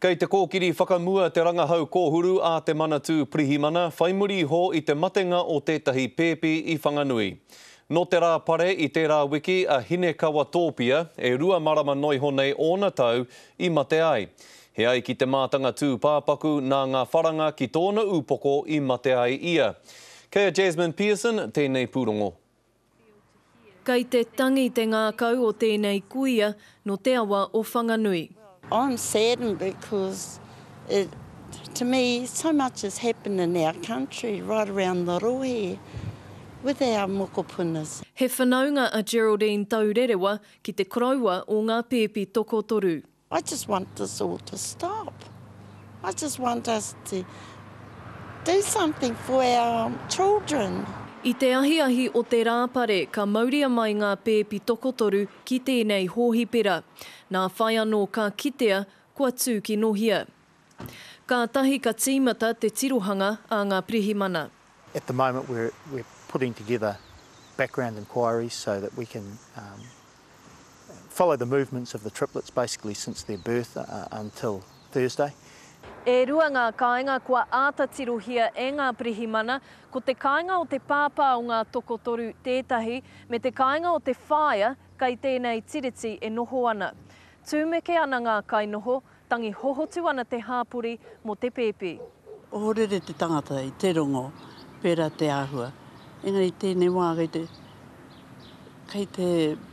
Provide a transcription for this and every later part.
Kei te kōkiri whakamua te rangahau kōhuru a te Manatū Pirihimana whai muri iho i te matenga o tētahi pēpi i Whanganui. Nō te rā pare i tērā wiki a Hinekawa Tōpia, e rua marama noiho nei ōna tau, i mate ai. He ai ki te mātanga tūpāpaku nā ngā wharanga ki tōna ūpoko i mate ai ia. Kei a Jasmine Pearson tēnei pūrongo. Kei te tangi te ngākau o tēnei kuia nō te awa o Whanganui. I'm saddened because it, to me, so much has happened in our country, right around the rohe, with our mokopunas. He whanaunga a Geraldine Taurerewa ki te koroua o ngā pēpi tokotoru. I just want this all to stop. I just want us to do something for our children. I te ahiahi o te Rāpare ka mauria mai ngā pēpi tokotoru ki tēnei hōhipera. Nā whai anō ka kitea kua tūkinohia. Kātahi ka tīmata te tirohanga a ngā pirihimana. At the moment we're, we're putting together background inquiries so that we can um, follow the movements of the triplets basically since their birth uh, until Thursday. E rua ngā kāinga kua āta tirohia e ngā pirihimana, ko te kāinga o te pāpā o ngā tokotoru tētahi, me te kāinga o te whaea kei tēnei tiriti e noho ana. Tūmeke ana ngā kainoho, tangi hohotu ana te hāpori mō te pēpi. Ohorere te tangata i te rongo, pērā te āhua. Engari i tēnei wā kei te, kei te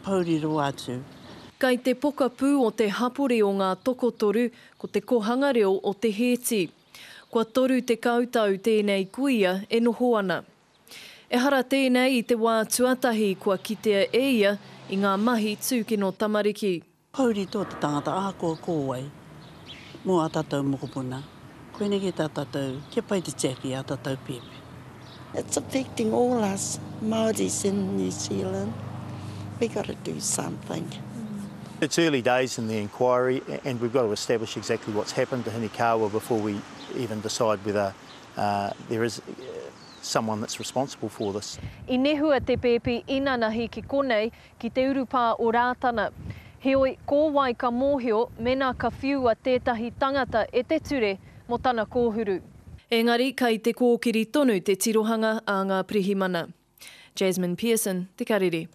pouri rawa atu. Kei te pokapū o te hapori o ngā tokotoru ko te kohanga reo o Te Hēti. Kua 30 tau tēnei kuia e noho ana. Ehara tēnei i te wā tuatahi kua kitea e ia i ngā mahi tūkino tamariki. Pouri tō te tangata ahakoa ko wai mō ā tātou mokopuna. Koinei kē tā tātou, kia pai te tiaki i ā tātou pēpi. It's affecting all us Māoris in New Zealand. We gotta do something. It's early days in the inquiry and we've got to establish exactly what's happened to Hinekawa before we even decide whether uh, there is someone that's responsible for this. I nehua te pēpi inanahi ki konei ki te urupā o Rātana. Heoi, ko wai ka mōhio mēnā ka whiua tētahi tangata e te ture mō tana kōhuru. Engari, kei te kōkiri tonu te tirohanga a ngā pirihimana. Jasmine Pearson, Te Karere.